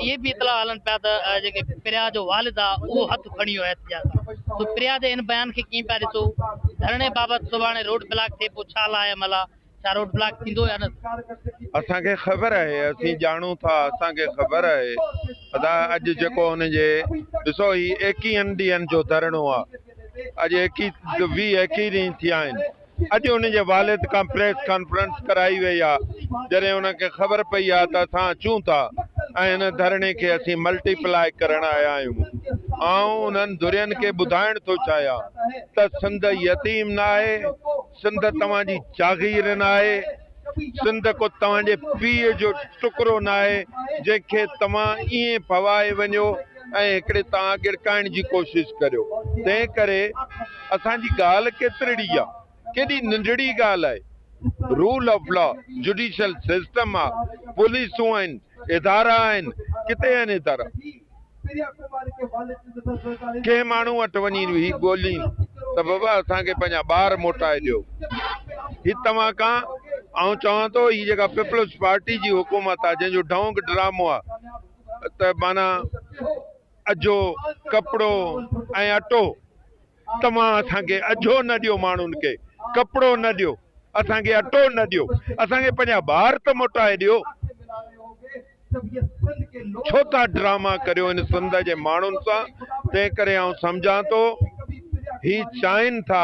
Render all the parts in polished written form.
اهي به اطلاع هلن پيا ته جيڪي پريا جو والد آ اهو هٿ کڻي ويو احتجاج تان سو پريا جي ان بيان کي ڪيئن پيا ڏسو ڌرڻي بابت سڀاڻي روڊ بلاڪ ٿئي پوء ڇا لاء عمل آ ڇا روڊ بلاڪ ٿيندو يا نه؟ اسان کي خبر آهي اسين ڄاڻون ٿا اسان کي خبر آهي ادا اڄ جيڪو ان جي ڏسو هي ايڪيهن ڏينهن جو ڌرڻو آ اڄ ايڪيهه ويهه ايڪيهه ڏينهن ٿيا آهن اڄ ان جي والد کان پريس ڪانفرنس ڪرائي وئي آ جڏهن ان کي خبر پئي آ ته اسان اچون ٿا ۽ هن ڌرڻي کي اسين ملٽي پلائي ڪرڻ آيا آهيون آئون انهن ڌرين کي ٻڌائڻ ٿو چاهيان ته سنڌ يتيم ناهي سنڌ توهان جي جاگير ناهي سنڌ ڪو توهان جي پيء جو ٽڪرو ناهي جنهن کي توهان ائين ڦوائي وڃو ۽ هڪڙي تان ڳڙڪائڻ جي ڪوشش ڪريو. تنهن ڪري اسان جي ڳالهه ڪيترڙي آ، ڪيڏي ننڍڙي ڳالهه آهي. Rule of law, judicial system آ، پوليسون آهن، ادارا آهن، ڪٿي آهن ادارا؟ ڪنهن ماڻهو وٽ وڃي هي ڳولين ته بابا اسان کي پنهنجا ٻار موٽائي ڏيو. هي توهان کان آئون چوان ٿو هي جيڪا پيپلز پارٽي جي حڪومت آ جنهن جو ڍونگ ڊرامو آ، ته معنيٰ اجهو ڪپڙو ۽ اٽو توهان اسان کي اجهو نه ڏيو ماڻهن کي ڪپڙو نه ڏيو اسان کي اٽو نه ڏيو اسان کي پنهنجا ٻار ته موٽائي ڏيو ڇو ٿا ڊراما ڪريو هن سنڌ جي ماڻهن سان تنهن ڪري آئون سمجهان ٿو هي چاهين ٿا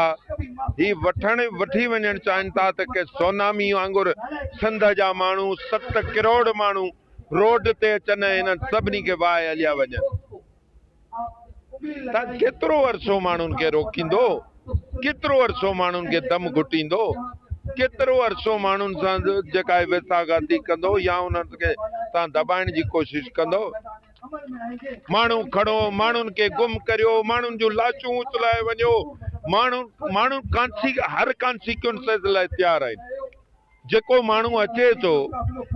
هي وٺڻ وٺي وڃڻ چاهين ٿا ته ڪي سونامي وانگر سنڌ جا ماڻهو 7 ڪروڙ ماڻهو روڊ تي اچن ۽ انهن سڀني کي واهي هليا وڃن. تان ڪيترو عرصو ماڻهن کي روڪيندو؟ ڪيترو عرصو ماڻهن کي دم گهٽيندو؟ ڪيترو عرصو ماڻهن سان جيڪا آهي ويساهه گهاتي ڪندو يا انهن کي تان دٻائڻ جي ڪوشش ڪندو؟ ماڻهو کڻو، ماڻهن کي گم ڪريو، ماڻهن جون لاشون اڇلائي وڃو، ماڻهو ماڻهو ڪانسي هر ڪانسيڪيونسز لاء تيار آهن. جيڪو ماڻهو اچي ٿو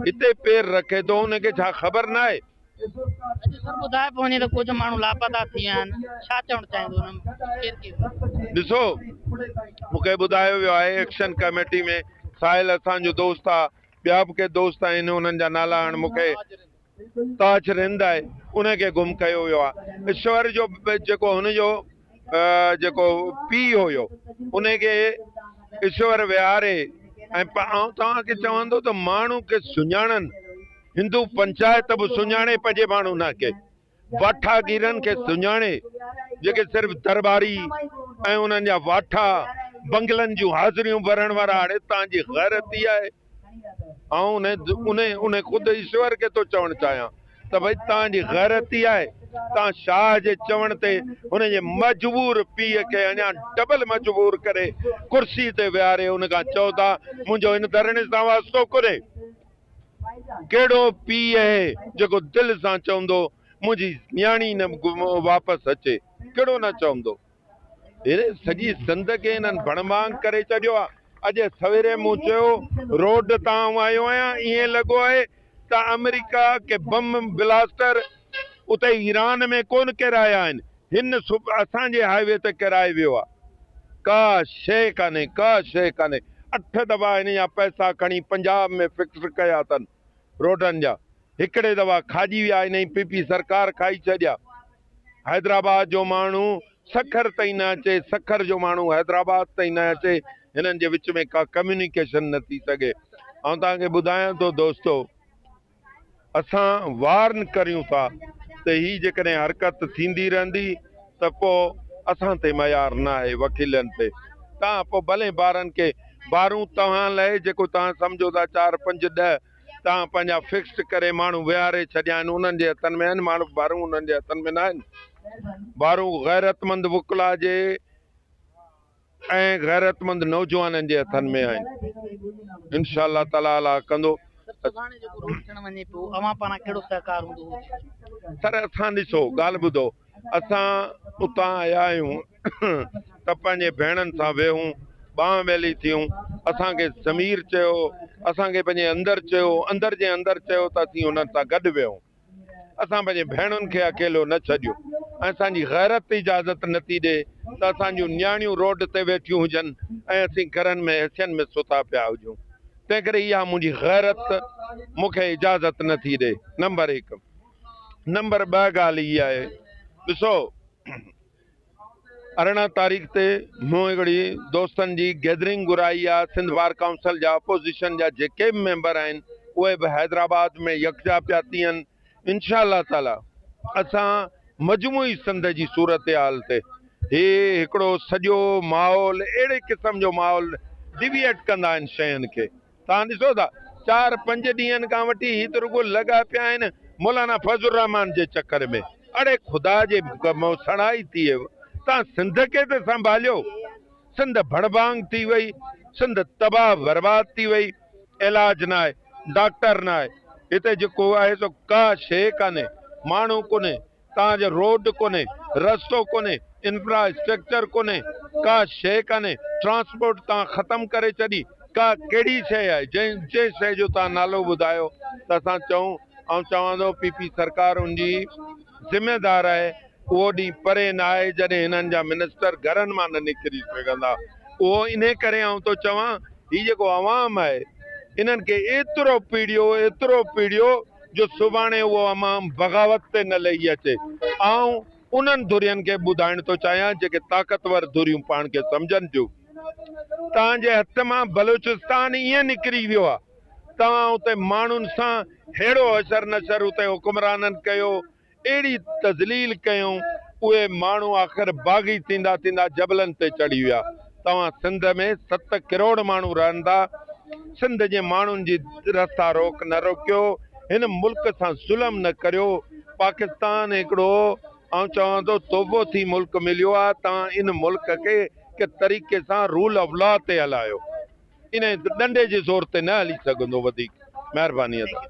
هتي پير رکي ٿو ان کي ڇا خبر ناهي. اڄ سر ٻڌائي پيو وڃي ته ڪجهه ماڻهو لاپتا ٿي ويا آهن ڇا چوڻ چاهيندو ان ڪير ڪير. ڏسو مون کي ٻڌايو ويو آهي ايڪشن ڪميٽي ۾ ساحل اسان جو دوست آ ٻيا به ڪي دوست آهن انهن جا نالا هاڻ مون کي تاج رند آهي ان کي گم ڪيو ويو آهي ايشور جو جيڪو هن جو جيڪو پيء هيو ان کي ايشور ويهاري ۽ آئون توهان کي چوان ٿو ته ماڻهو کي سڃاڻن هندو پنچائت به سڃاڻي پنهنجي ماڻهو نه کي واٺاگيرن کي سڃاڻي جيڪي صرف درباري ۽ انهن جا واٺا بنگلن جون حاضريون ڀرڻ وارا هاڻي توهان جي غيرت ئي آهي آئون ان خود ايشور کي ٿو چوڻ چاهيان ته ڀئي توهان جي غيرت ئي آهي توهان شاهه جي چوڻ تي هن جي مجبور پيء کي اڃا ڊبل مجبور ڪري ڪرسي تي ويهاري ان کان چئو ٿا منهنجو هن ڌرڻي سان واسطو ڪونهي. ڪهڙو پيء اهي جيڪو دل سان چوندو منهنجي نياڻي نه واپس اچي ڪهڙو نه چوندو. هن سڄي سنڌ کي هنن ڀڻ ڀانگ ڪري ڇڏيو آهي. اڄ سويري مون چيو روڊ تان آئون آيو آهيان ائين لڳو آهي ته آمريڪا ڪي بم بلاسٽر اتي ايران ۾ ڪونه ڪيرايا آهن هن اسان جي هاء وي تي ڪيرائي ويو آهي. ڪا شيء ڪانهي ڪا شيء ڪانهي. اٺ دفعا هن جا پئسا کڻي پنجاب ۾ فڪس ڪيا اٿن روڊن جا هڪڙي دفعا کاڄي ويا هن جي پي پي سرڪار کائي ڇڏيا. حيدرآباد جو ماڻهو سکر تائين نه اچي، سکر جو ماڻهو حيدرآباد تائين نه اچي، هنن جي وچ ۾ ڪا ڪميونيڪيشن نه ٿي سگهي. آئون توهان کي ٻڌايان ٿو دوستو اسان وارن ڪريون ٿا ته هي جيڪڏهن حرڪت ٿيندي رهندي ته پوء اسان تي معيار نه آهي وڪيلن تي توهان پوء ڀلي بارن کي بارون توهان لئه جيڪو توهان سمجهو ٿا چار پنج ڏهه توهان پنهنجا فڪسڊ ڪري ماڻهو ويهاري ڇڏيا آهن انهن جي هٿن ۾ آهن ماڻهو بارون انهن جي هٿن ۾ ناهن بارون غيرتمند وڪلا جي ۽ غيرتمند نوجوانن جي هٿن ۾ آهن انشاء الله تعالي الله ڪندو. سر سڀاڻي جيڪو روڊ ٿيڻ وڃي پيو اوهان پاران ڪهڙو سهڪار هوندو هو. سر اسان ڏسو ڳالهه ٻڌو اسان اتان آيا آهيون ته پنهنجي ڀيڻن سان ويهون، ٻانهن ٻيلي ٿيون، اسان کي ضمير چيو، اسان کي پنهنجي اندر چيو، اندر جي اندر چيو ته اسين انهن سان گڏ ويهون. اسان پنهنجي ڀيڻن کي اڪيلو نه ڇڏيو ۽ اسان جي غيرت اجازت نه ٿي ڏئي ته اسان جون نياڻيون روڊ تي ويٺيون هجن ۽ اسين گهرن ۾ ايسين ۾ ستا پيا هجون. تنهنڪري اها منهنجي غيرت مون کي اجازت نه ٿي ڏئي. نمبر هڪ. نمبر ٻه ڳالهه هي آهي ڏسو 18 تاريخ تي مون هڪڙي دوستن جي گيدرنگ گهرائي آهي سنڌ بار ڪائونسل جا اپوزيشن جا جيڪي به ميمبر آهن اهي به حيدرآباد ۾ يڪجا پيا ٿين انشاء الله تعالي اسان مجموعي سنڌ جي صورتحال تي هي هڪڙو سڄو ماحول اهڙي قسم جو ماحول ڊيويئيٽ ڪندا آهن شين کي توهان ڏسو ٿا چار پنج ڏينهن کان وٺي هي ته رڳو لڳا پيا آهن مولانا فضل الرحمان جي چڪر ۾ اڙي خدا جي سڻائي ٿئي توهان سنڌ کي ته سنڀاليو سنڌ ڀڙڀانگ ٿي وئي سنڌ تباهه برباد ٿي وئي علاج ناهي ڊاڪٽر ناهي هتي جيڪو آهي سو ڪا شيء ڪانهي ماڻهو ڪونهي توهان جو روڊ ڪونهي، رستو ڪونهي، انفرا اسٽرڪچر ڪونهي، ڪا شيء ڪانهي، ٽرانسپورٽ توهان ختم ڪري ڇڏي، ڪا ڪهڙي شيء آهي جنهن جنهن شيء جو توهان نالو ٻڌايو ته اسان چئون، آئون چوان ٿو پي پي سرڪار ان جي ذميدار آهي، اهو ڏينهن پري ناهي جڏهن هنن جا منسٽر گهرن مان نه نڪري سگهندا، اهو انهي ڪري آئون ٿو چوان هي جيڪو عوام آهي انهن کي ايترو پيڙيو ايترو پيڙيو جو سڀاڻي اهو عوام بغاوت تي نه لهي اچي. آئون انهن ڌرين کي ٻڌائڻ ٿو چاهيان جيڪي طاقتور ڌريون پاڻ کي سمجهن ٿيون. توهان جي هٿ مان بلوچستان ائين نڪري ويو آهي. توهان اتي ماڻهن سان ههڙو حشر نشر اتي حڪمرانن ڪيو، اهڙي تذليل ڪيون، اهي ماڻهو آخر باغي ٿيندا ٿيندا جبلن تي چڙهي ويا. توهان سنڌ ۾ ست ڪروڙ ماڻهو رهن ٿا، سنڌ جي ماڻهن جي رستا روڪ نه روڪيو، هن ملڪ سان ظلم نه ڪريو، پاڪستان هڪڙو آئون چوان ٿو تحفو ٿي ملڪ مليو آهي، توهان ان ملڪ کي هڪ طريقي سان رول آف لا تي هلايو، انهي ڏنڊي جي زور تي نه هلي سگهندو وڌيڪ مهرباني ادا.